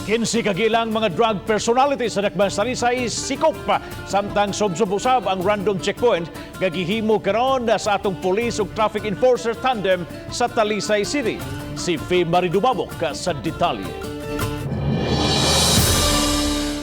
15 kagilang mga drug personalities sa Dakban sa Talisay sikop samtang subsob usab ang random checkpoint nga gihimo karon sa atong police ug traffic enforcer tandem sa Talisay City. Si Fe Marie Dumabok sa detalye.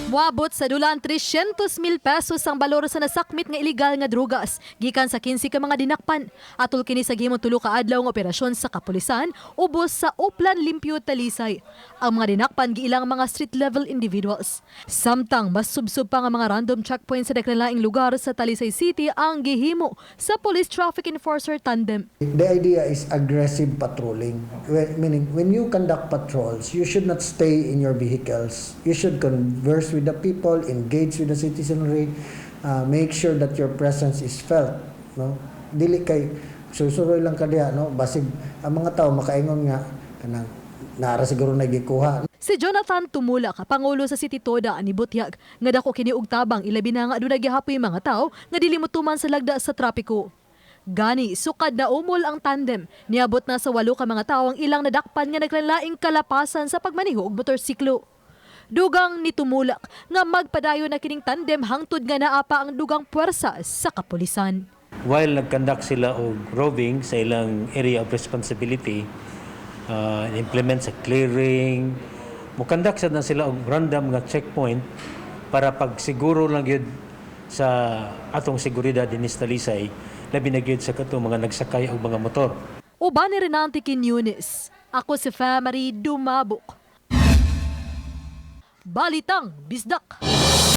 Moabot sa dulaan 300 mil pesos ang balor sa nasakmit nga illegal nga drugas gikan sa 15 ka mga dinakpan. Atol kini sa gihimong 3 ka adlaw nga operasyon sa kapulisan ubos sa Oplan Limpio, Talisay. Ang mga dinakpan giilang mga street level individuals. Samtang mas subsob pa nga mga random checkpoints sa daklaing lugar sa Talisay City ang gihimo sa Police Traffic Enforcer Tandem. The idea is aggressive patrolling. Meaning, when you conduct patrols, you should not stay in your vehicles. You should converse with the people, engage with the citizenry, make sure that your presence is felt. No? Dili kay susuroy lang ka diha, no? Basig ang mga tao makaingon nga kanang naa ra siguro nagikuha. Si Jonathan Tumulak, pangulo sa City Toda ni butyag, nga dako kini og tabang, ilabi na nga aduna gihapoy mga tao nga dili motuman sa lagda sa trapiko. Gani, sukad na umol ang tandem, niabot na sa 8 ka mga tao ang ilang nadakpan nga naglaing kalapasan sa pagmaniho og motorsiklo. Dugang ni Tumulak nga magpadayon na kining tandem hangtod nga naa pa ang dugang puwersa sa kapulisan. While nag-conduct sila og roving sa ilang area of responsibility, implement sa clearing, mo-conduct sad na sila og random nga checkpoint para pagsiguro lang gyud sa atong seguridad dinhi sa Talisay, labi na gyud sa katong mga nagsakay og mga motor. Uban ni Renante Quiñones. Ako si Famary Dumabok. Balitang Bisdak.